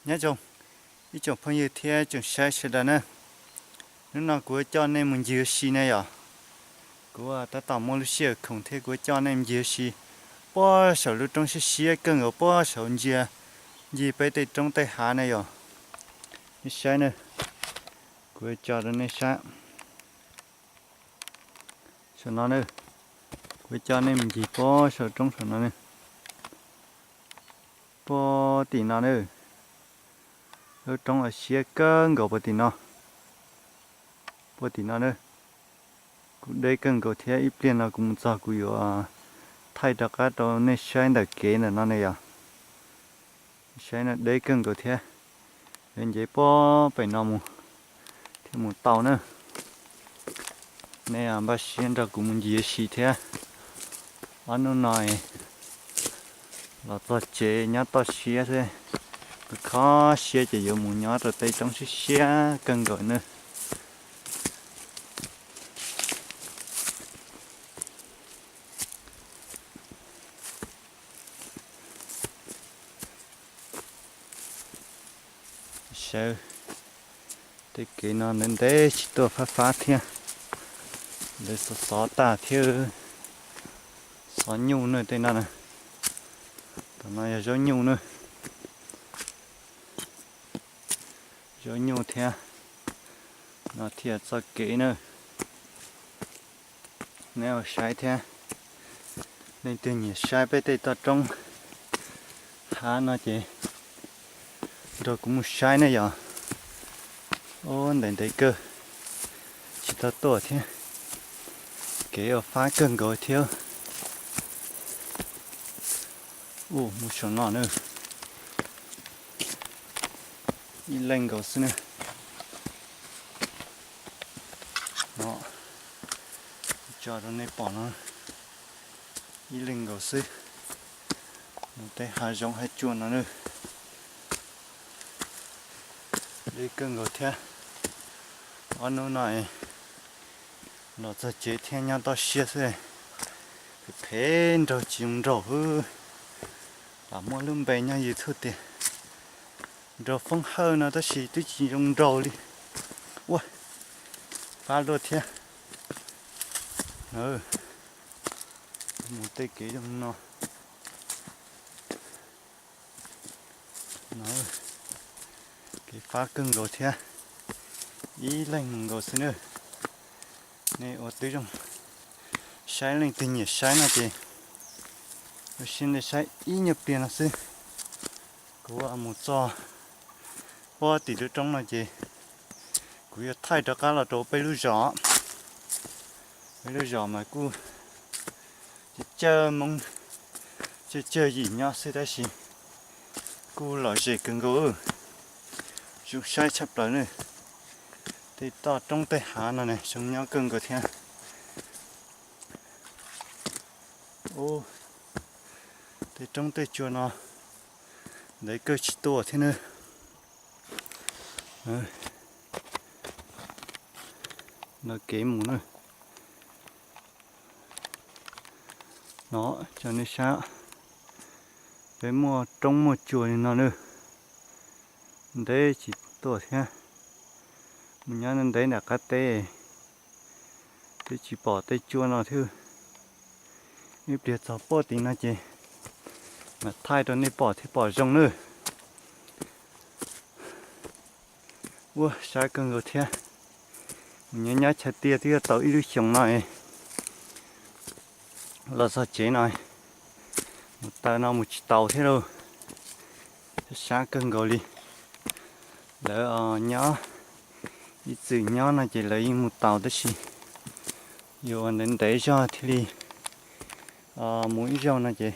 Nyob zoo ib tsoom phooj ywg thiab tsoom saib sawv daws na. Hnub no kuv yuav coj nej mus ncig ua si ne yom. Kuv tab tom muaj lub sij hawm khoom thiab kuv yuav coj nej mus ncig ua si puag saum lub roob siab siab kawg nkaus puag saum ntsia ncig peb tej roob tej hav ne yom. Nej saib na, kuv yuav tso rau nej saib. Saum no na, kuv yuav coj nej mus ncig puag saum roob saum no na. Puag tim no na, lub roob uas siab kawg nkaus puag tim no. Puag tim no na, kuj deb kawg nkaus thiab ib pliag no kuv mus txog kuv yuav thaij rov qab rau nej saib ntawm kev ntawm no ne yom. Saib no deb kawg nkaus thiab, yuav nce puag pem no mus thiaj mus tau na. Nej npaj siab nrog kuv mus ncig ua si thiab. Ob hnub no los txog tsev nyob toj siab xwb, kho siab ces yuav mus nyob rau tej roob siab siab kawg nkaus na. Saib tej kev no ntev ntev tsis tuaj fab fab thiab, lawv xov xov tag thiab. Xov nyuj na tej no, tam no yog zaub nyuj na. Zaub nyuj thiab, no thiaj txoj kev na. Neb ua saib thiab, leej twg nyiam saib peb tej toj roob hav no ces nrog kuv mus saib ne yom. Ub, ntev ntev kawg tsis tau tuaj thiab, kev ua fab kawg nkaus thiab. Ub, mus saum no na, ib leeg nkaus xwb na. No, tso rau nej pom no, ib leeg nkaus xwb. Mus tej hav zoov hav tsuag no na, deb kawg nkaus thiab. Ob hnub no los txog tsev thiab nyob toj siab xwb, phem phem nraug tsis zoo nraug xwb. Lam muab lub npe nyob YouTube tias nraug foob hawj no tab sis twb tsis zoo nraug li. Ua, fab luaj thiab. Mus tej kev zoo no, kev fab kawg nkaus thiab, ib leeg nkaus xwb na. Nej ua tib zoo saib, leej twg nyiam saib no ces ua siab nej saib ib nyuag pliag no xwb. Kuv mus txog puag tim lub roob no ces kuv yuav thaij rov qab los rau peb lub zos. Peb lub zos mas kuj cawg Hmoob, cawg cawg yim nyob xwb tab sis kuj lom zem kawg nkaus, zoo saib tshaj plaws na. Tej toj roob tej hav no ne zoo nyob kawg nkaus thiab. Ub, tej roob tej tsua no ntev kawg tsis tuaj thiab na. No kev mus na. No cov nej saib, peb muaj roob muaj tsua li no na, ntev tsis tuaj thiab. Mus nyob ntev nram qab teb twb tsis pom tej tsua no thiab. Ib pliag txog puag tim no ces mam thaij rau nej pom thiaj pom zoo na. Ua sab kawg nkaus thiab. Mus nyob nyob chaw tiaj twb yuav tau ib lub xyoos no los txog tsev no, mus taw no mus tsis taus thiab lauj. Sab kawg nkaus li. Lawv nyob, ib txwm nyob no ces lawv yeej mus taus tab sis yuav ua ntev ntev zog thiaj li mus ib zaug no ces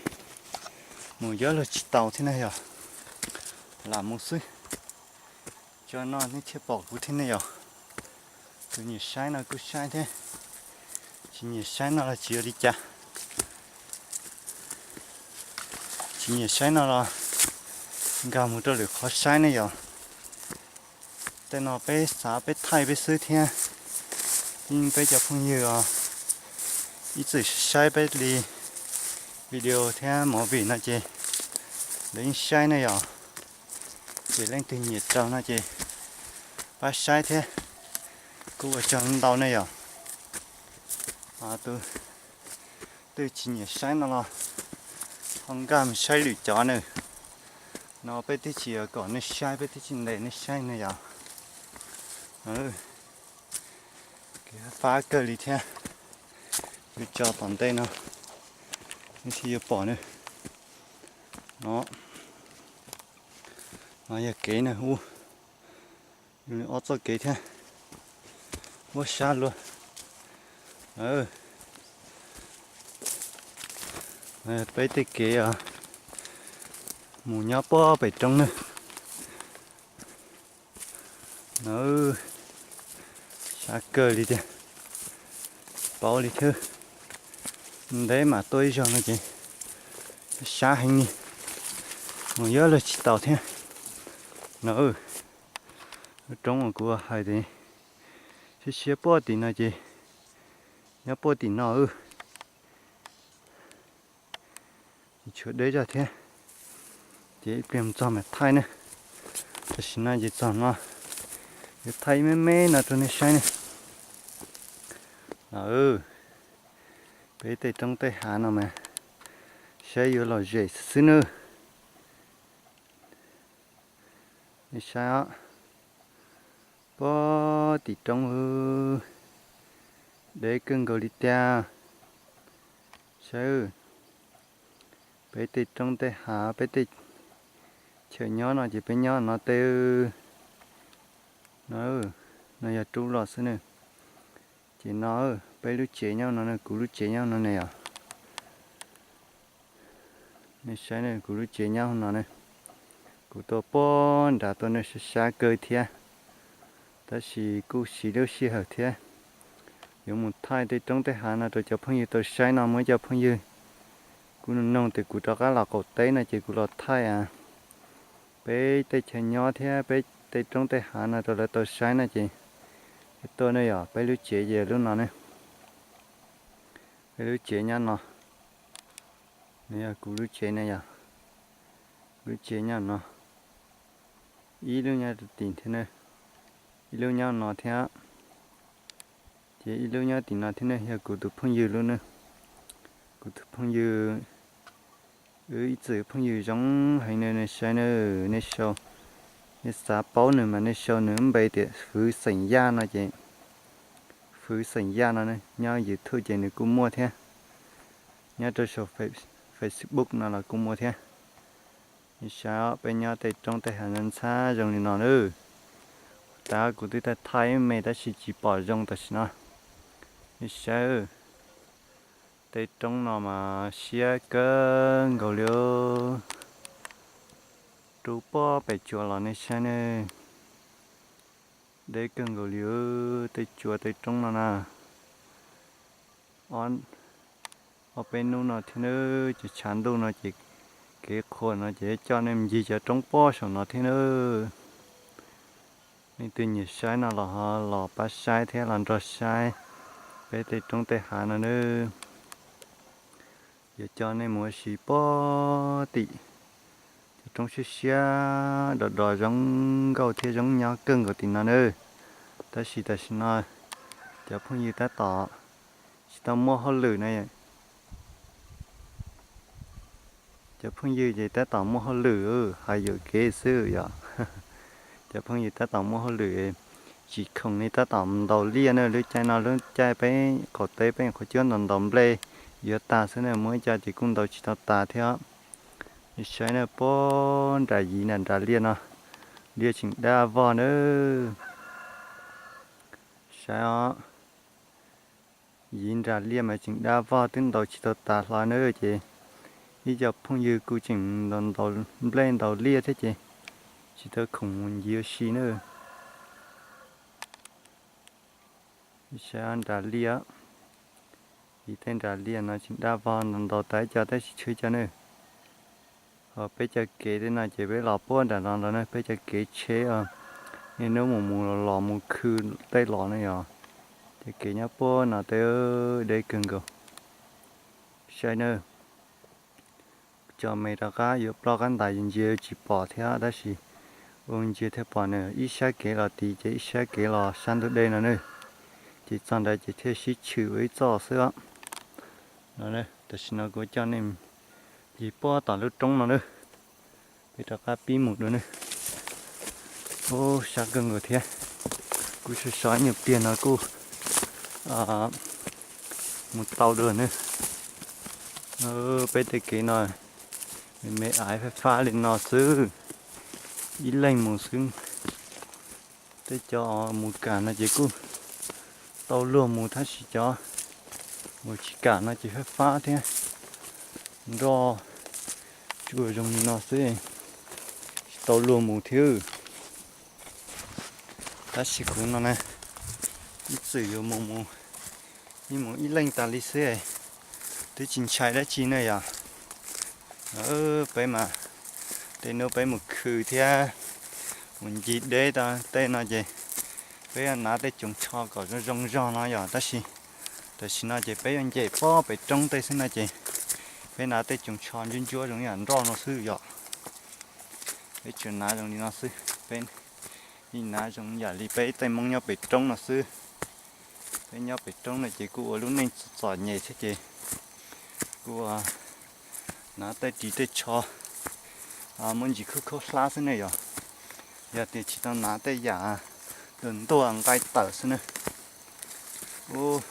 mus yuav luag tsis taus thiab na yom. Lam mus xwb, tso no nej thiaj pom kuv thiab ne yom. Tus nyiam saib no kuj saib thiab, tsis nyiam saib no los tsis ua li cas. Tsis nyiam saib no los nkag mus rau lwm qhov saib ne yom. Tej no peb xav peb thaij peb xwb thiab, yeej peb cov phooj ywg os, ib txwm saib peb li video thiab movie no ces lawv yeej saib ne yom. Ces leej twg nyiam rau no ces pab saib thiab, kuj ua tsaug ntau ne yom. Tus twg tsis nyiam saib no los ho nkag mus saib lwm cov na. No peb twb tsis kom nej saib, peb twb tsis ntes nej saib ne yom. Kev fab kawg li thiab. Yuav tso tom ntej no, nej thiaj yuav pom na. No, no yog kev na, ub, ob txoj kev thiab, ua sab luaj. Peb tej kev mus nyob puag pem roob na. No, sab kawg li tiag, paub li thiab. Ntev mam tuaj ib zaug no ces sab heev li, mus yuav luag tsis tau thiab. No, lub roob uas kuv hais tias siab siab puag tim no ces nyob puag tim no. Tshuav deb zog thiab, ces ib pliag mus txog mam thaij ne. Tam sim no ces txog no, yuav thaij ib me me no rau nej saib ne. Peb tej roob tej hav no mas saib yuav lom zem xwb xwb nawb. Nej saib os, puag tim roob, deb kawg nkaus li tiag. Saib, peb tej roob tej hav, peb tej chaw nyob no ces peb nyob no tej. No, no yog rub los xwb ne. Ces no, peb lub tsev nyob no ne, kuv lub tsev nyob no ne yom. Nej saib ne, kuv lub tsev nyob no ne. Kuv tuaj puag nram tuaj ne, sab sab kawg thiab, tab sis kuj siv lub sij hawm thiab yuav mus thaij tej roob tej hav no rau cov phooj ywg tau saib no. Muaj cov phooj ywg kuj noog tias kuv rov qab los qaum teb no ces kuv los thaij peb tej chaw nyob thiab peb tej roob tej hav no rau lawv tau saib no ces tuaj ne yom. Peb lub tsev ces lub no ne, peb lub tsev nyob no. Nws yog kuv lub tsev ne yom. Lub tsev nyob no, ib lub nyob rau tim thiab ne, ib lub nyob no thiab, ces ib lub nyob tim no thiab ne, yog kuv tus phooj ywg lub ne. Kuv tus phooj ywg, wb ib txwm phooj ywg zoo heev ne. Nej saib ne, nej sau, nej xav paub nws mas nej sau nws npe tias Fwv Xeem Yaj no ces, Fwv Xeem Yaj no nyob YouTube ces nws kuj muaj thiab, nyob rau saum Facebook no los kuj muaj thiab. Nej saib, peb nyob tej roob tej hav ntxhab zoo li no na. Tab kuv twb thaij thaij me tab sis tsis pom zoo tam sim no. Nej saib, tej roob no mas siab kawg nkaus li. Rub puag pem tsuas los nej saib ne, deb kawg nkaus li. Tej tsuas tej roob no na, ob peb hnub no thiab na, ces tshav ntuj no ces kev qhuas no ces coj nej mus ncig cov roob puag saum no thiab na. Leej twg nyiam saib no los ho los pab saib thiab los nrog saib peb tej roob tej hav no na. Yuav coj nej mus ua si puag tim cov roob siab siab dos dos zoo nkauj thiab zoo nyob kawg nkaus tim no na. Tab sis tam sim no cov phooj ywg tab tom tsis tau muaj hauj lwm na. Cov phooj ywg ces tab tom muaj hauj lwm, hais yuam kev xwb yom. Cov phooj ywg tab tom muaj hauj lwm, tsis khoom li, tab tom ntaus liaj na. Lub caij no lub caij peb qaum teb peb nyuam qhuav cuab ntaus ntaus nplej yuav tag xwb na, muaj ib co ces kuj ntaus tsis tau tas thiab. Nej saib na, puag nram yiv nram nram liaj no, liaj tseem dab vog na. Saib os, yiv nram liaj mas tseem dab vog twb ntaus tsis tau tas hlo na. Ces ib co phooj ywg kuj tseem ntaus nplej ntaus liaj thiab ces tsis tau khoom mus ncig ua si na. Saib nram liaj, yiv tej nram liaj no tseem dab vog, ntaus tas ib co tab sis tshuav ib co na. Ho peb cov kev tej no ces peb los puag nram no los na, peb cov kev tsheb os, niaj hnub mus mus los los mus khw tej los na yom. Cov kev nyob puag no tej deb kawg nkaus. Saib na, tso me rov qab yuav ploj qab ntais ntsia tsis pom thiab tab sis Ua ntsia thiaj pom nws ib sab kev los tid ces ib sab kev los sab ntug dej no ne. Ces txog ntawd ces thiaj sib tshwm ua ib txoj xwb os. No, tam sim no kuv coj nej ncig puag tom lub roob no na. Peb rov qab pib mus dua ne. Ub, sab kawg nkaus thiab. Kuj sab sab nyuag pliag no kuj mus tau dua ne. Peb tej kev no me me aiv fab fab li no xwb, ib leeg mus xwb. Tej cov mus kam no ces kuj tau luag mus, tab sis cov mus tsis kam no ces fab fab thiab, nroj tsuas zoo li no xwb, tsis tau luag mus thiab. Tab sis kuv no na, ib txwm yuav mus mus, ib mus ib leeg tas li xwb, twb tsis ntshai dab tsi ne yom. Peb mas tej hnub peb mus khw thiab mus ncig deb tej no ces peb yuav hnav tej coos tsho kom zoo zoo zog no yom. Tab sis tam sim no ces peb yuav nce pob pem roob tej xwb no ces peb hnav tej coos tsho ntsuab ntsuab zoo yam nroj no xwb yom. Peb tsuas hnav zoo li no xwb, peb hnav zoo yam li peb tej Hmoob nyob pem roob no xwb. Peb nyob pem roob no ces kuj ua lub neej txom nyem thiab ces kuj ua hnav tej ris tej tsho muaj ntsis khaub khaub hlab xwb ne yom. Yog tias tsis tau hnav tej yam ntuag ntuag nqaij tawm xwb na. Ub,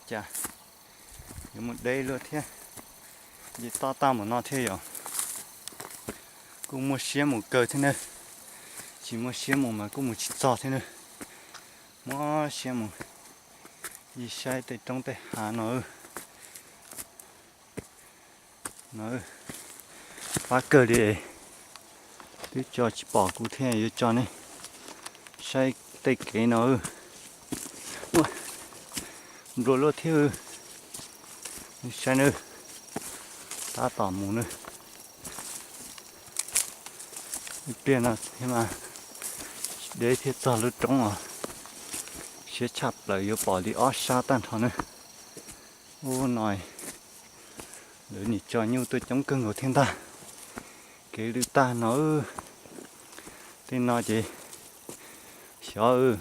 cas yuav mus deb luaj thiab, nce toj tag npaum no thiab yom. Kuj muaj siab mus kawg thiab na, tsis muaj siab mus mas kuj mus tsis txog thiab na. Muab siab mus ncig saib tej roob tej hav no. No, fab kawg li, twb tso tsis pom kuv thiab, yuav tso nej saib tej kev no. Nplua luaj thiab, saib nawb, tab tom mus nawb. Ib pliag no thiab mas deb thiaj txog lub roob os. Siab tshaj plaws yuav pom li ob sab tag nrho na. Ub no, lawv nim tso nyuj tuaj coob kawg nkaus thiab ntag. Kev lwj tag no, tej no ces xyov